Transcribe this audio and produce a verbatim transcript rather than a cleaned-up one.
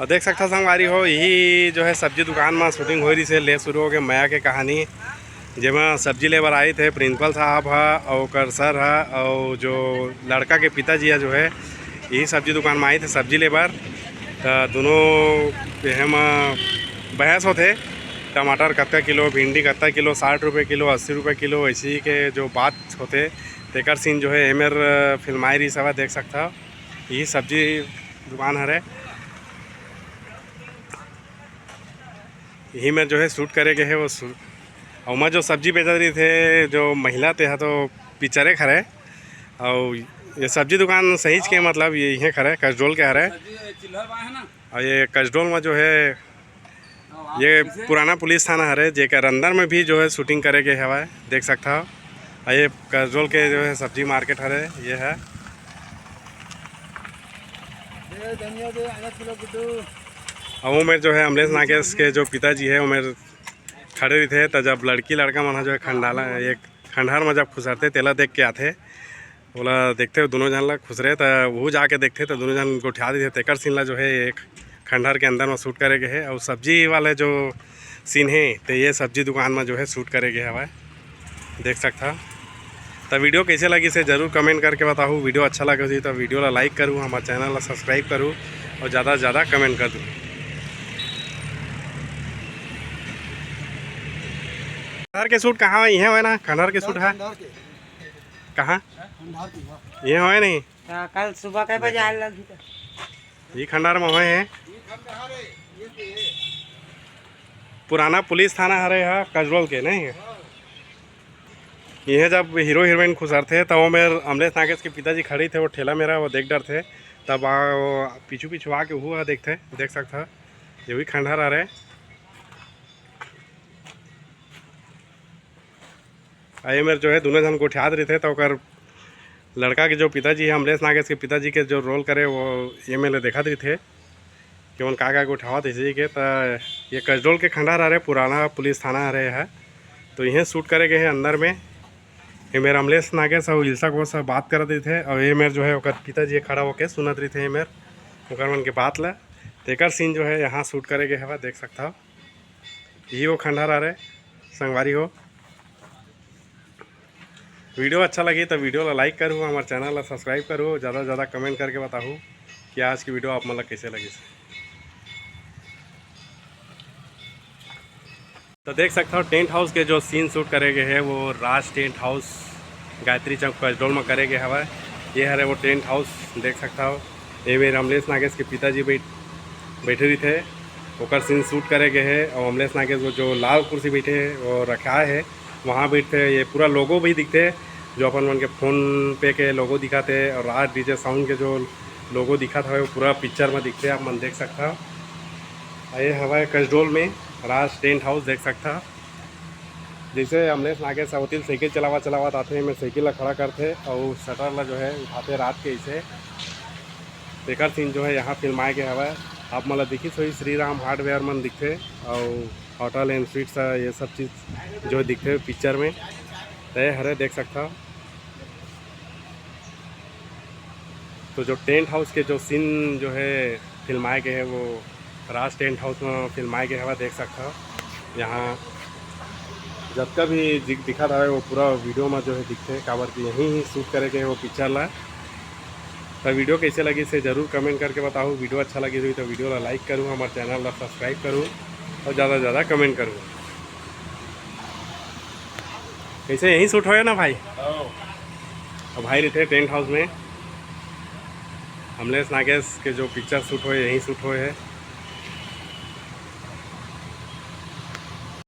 अउ देख सकथव संगवारी हो, यही जो है सब्जी दुकान म shooting होए रहिसे, ले शुरू होके मया के कहानी, जेमा सब्जी ले बर आए थे प्रिंसिपल साहब ह अउ ओकर सर ह अउ जो लड़का के पिताजी ह जो है यही सब्जी दुकान म आए थे सब्जी ले बर। त दोनों एहे म बहस होथे, टमाटर कतका किलो, भिंडी कतका किलो, साठ रुपये किलो, अस्सी रुपये किलो, ऐसी के जो बात होथे तेकर scene जो है एमेर फिल्माए रहिस हवय, देख सकथव। यही सब्जी दुकान हरे। यही में जो है shoot करे गे हे वो shoot। अउ ओमा जो सब्जी बेचत रहिथे जो महिला, ते ह तो पिक्चरे हरे। अउ ये सब्जी दुकान सहीच के मतलब ये इहे हरे, कसडोल के हरे। अउ ये कसडोल में जो है ये पुराना पुलिस थाना हरे, जेकर अंदर में भी जो है shooting करे गे हवय, देख सकथव। अउ ये कसडोल के जो है सब्जी market हरे, ये है। दे धनिया दे, आधा किलो गुड्डू। अउ ओमेर जो है अमलेश नागेश के जो पिताजी है, ओमेर खड़े रहिथे, त जब लड़की लड़का मन ह जो है खंडाला, ये खंडहर म जब खुसरथे, तेला देख के आथे, ओला देखथे, दोनों झन ला खुसरे, त वो जाके देखथे, त दोनों झन गोठिया देथे। तेकर scene ला जो है एक खंडहर के अंदर म shoot करे गे हे। अउ सब्जी वाले जो scene हे, ते ये सब्जी दुकान म जो है shoot करे गे हवय, देख सकथव। त video कइसे लगिस हे जरूर comment करके बताहू। Video अच्छा लगे होही त video ला like करू, हमर channel ला subscribe करू अउ ज़्यादा से ज़्यादा comment कर दू। खंडहर के shoot कहाँ हे? इहे होय ना, खंडहर के shoot हे। खंडहर के। कहाँ? खंडहर के, हाँ। ये होय नहीं? हाँ, कल सुबह के बजे आए लगही त। ये खंडहर में होय हे। पुराना पुलिस थाना हरे हा कसडोल के, नहीं? ये जब हीरो हीरोइन खुसरथे, तब ओमेर अमलेश नागेश के पिताजी खड़े थे, वो ठेला मेरा वो देख डरथे, तब आ, वो पीछू पीछू आके वो देखथे, देख सकथा, ये भी खंडहर हरे। आ एमेर जो है दोनों झन गोठियात रहिथे, त ओकर लड़का के जो पिताजी है, अमलेश नागेश के पिताजी के जो role करे, वो एमेर देखत रहिथे कि ओमन का का गोठियावत हे जी के। त ये कसडोल के खंडहर हरे, पुराना पुलिस थाना हरे है, तो इहें shoot करे गे हे अंदर में। एमेर अमलेश नागेश अउ इल्सा घोष ह बात करत रहिथे, अउ एमेर जो है ओकर पिताजी खड़ा होके सुनत रहिथे एमेर ओकर मन के बात ला। तेकर scene जो है यहाँ shoot करे गे हवय, देख सकथव। यही वो खंडहर हरे संगवारी हो। Video अच्छा लगी तो video ला like करू, हमारे channel ला subscribe करू, ज़्यादा से ज़्यादा comment करके बताहू कि आज की video आप मन ला कैसे लगी। तो देख सकथव tent house के जो scene shoot करे गे हे वो राज tent house गायत्री चौक कसडोल में करे गे हवय। ये हरे वो tent house देख सकथव। एमे अमलेश नागेश के पिताजी बैठ बैठे रहिथे, ओकर scene shoot करे गे हे। और अमलेश नागेश वो जो लाल कुर्सी बैठे हे, वो रखाए हे, वहाँ बैठथे। ये पूरा logo भी दिखथे, जो अपन मन के PhonePe के logo दिखत हे और राज DJ sound के जो logo दिखत हवे, वो पूरा picture में दिखथे, आप मन देख सकथव। ये हवय कसडोल में राज tent house देख सकथव। जैसे अमलेश नागेश सावतिल साइकिल चलावत चलावत आथे, एमे साइकिल ला खड़ा करथे अउ shutter ला जो है उठाथे रात के, इसे तेकर scene जो है यहाँ फिल्माए गे हवय। आप मन ला दिखिस होही श्री राम hardware मन दिखथे अउ Hotel and Sweets, ये सब चीज़ जो दिखथे picture में, तय हरे देख सकथव। तो जो tent house के जो scene जो है फिल्माए गे हे, वो राज tent house में फिल्माए गे हवय, देख सकथव। यहाँ जतका भी दि-, दिखत हवे, वो पूरा video में जो है दिखथे, काबर कि यहीं ही shoot करे गे हे वो picture ला। तो video कैसे लगिस हे जरूर comment करके बताहू। Video अच्छा लगिस होही तो video ला like करू, हमारे channel ला subscribe करू और ज़्यादा से ज़्यादा comment करू। कैसे यहीं shoot होए ना भाई? हाँ। अब भाई रहिथे tent house में, अमलेश नागेश के जो picture shoot होए, यहीं shoot होए हे।